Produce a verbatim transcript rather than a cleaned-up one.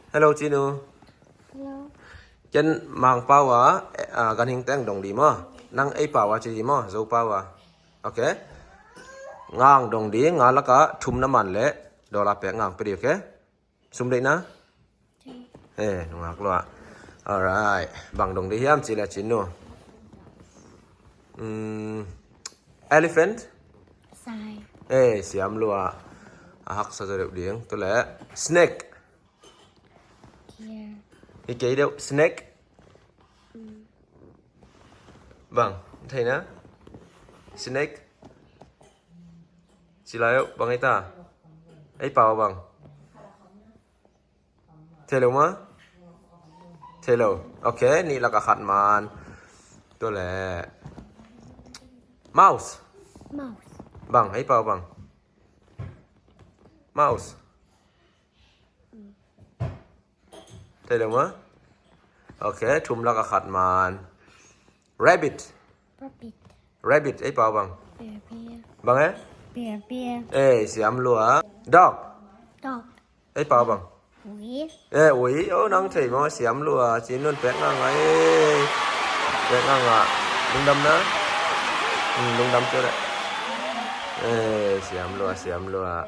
Hello, Cinu. Hello. Ken Mangpau a, eh, ah, ganhing teng dong di maw? Nang ei pau a ci di maw? Zo pau a. Ok. Nga hong dong di, nga laka thum na man le dollar pek nga hong pia di, ok? Sum deih na? Eh, nungak lua. Alright. Bang dong di hiam ci le Cinu. Hmm. Elephant? Sai. Eh, siam lua. A haksa zaw deuh ding. Tu le. Snake. Deer. Hi kei deuh. Snake. Bang, thei na? Snake. Ci lai uh, bang ei ta? Ei pau bang. Thei lo ma? Thei lo. Ok, nih laka khat man. Tu le. Mouse. Mouse. Bang, ei pau bang. Mouse. Thei lo ma? Ok, thum laka khat man. Rabbit. Rabbit. Rabbit, ei pau bang. Bear, bear. Bang eh? Bear, bear. Eh, siam lua. Dog. Dog. Ei pau bang. Ui. Eh, ui, oh, nang thei maw, siam lua. Cinun pek nga nga, eh. Pek nga nga. Lungdam na? Hmm, lungdam tu le. Eh, siam lua, siam lua.